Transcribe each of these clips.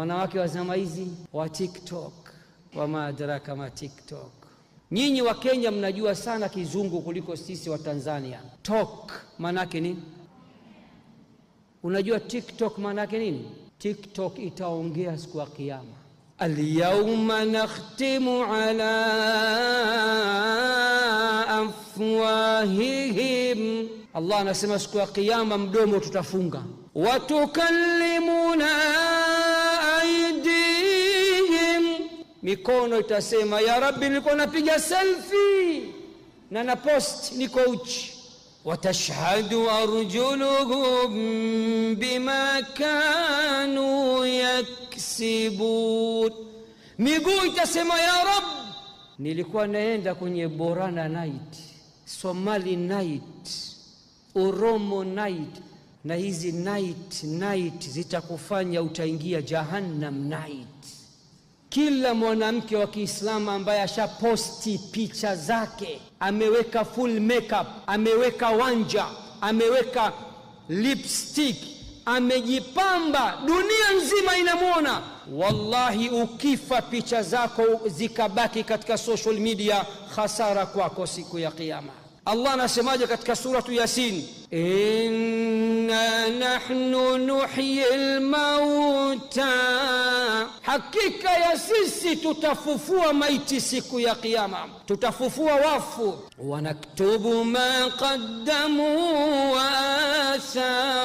Wanawake wa zama hizi wa TikTok, wa maadraka ma TikTok. Nyinyi wa Kenya mnajua sana Kizungu kuliko sisi wa Tanzania. Talk maanake nini? Unajua TikTok maanake nini? TikTok itaongea siku ya Kiyama. Alyawma nakhtimu ala afwahihim. Allah anasema siku ya Kiyama mdomo tutafunga. Watukallimuna aydihim, mikono itasema ya Rabbi, nilikuwa napiga selfie na na post niko uchi. Watashhadu arjuluhum bima kanu yaksibun, miguu itasema ya Rab, nilikuwa naenda kwenye Borana night, Somali night, Oromo night, na hizi night zitakufanya utaingia Jahannam night. Kila mwanamke wa Kiislamu ambaye ashaposti picha zake, ameweka full makeup, ameweka wanja, ameweka lipstick, amejipamba, dunia nzima inamwona, wallahi ukifa picha zako zikabaki katika social media, hasara kwako siku ya Kiyama. Allah anasemaje katika suratu Yasin? Inna nahnu nuhyil mauta, hakika ya sisi tutafufua maiti siku ya Kiyama, tutafufua wafu. Wanaktubu ma qaddamu wa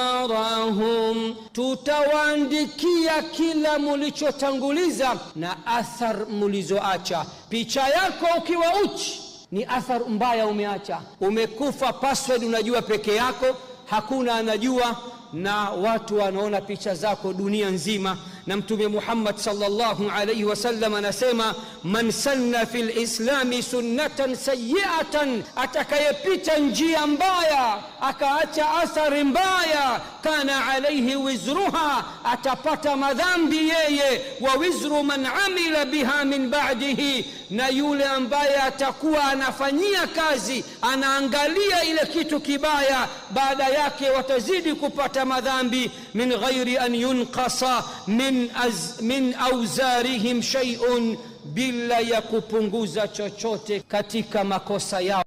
atharahum, tutawaandikia kila mulichotanguliza na athar mulizoacha. Picha yako ukiwa uchi ni athar mbaya umeacha. Umekufa, password unajua peke yako, hakuna anajua, na watu wanaona picha zako dunia nzima. Na Mtume Muhammad sallallahu alayhi wasallam anasema, man sanna fil islami sunnatan sayyi'atan, atakayepita njia mbaya akaacha athari mbaya, kana alayhi wizruha, atapata madhambi yeye, wa wizru man amila biha min ba'dihi, na yule ambaye atakuwa anafanyia kazi, anaangalia ile kitu kibaya, baada yake watazidi kupata madhambi. Min ghairi an yunqasa min auzarihim shay'un, bila ya kupunguza chochote katika makosa yao.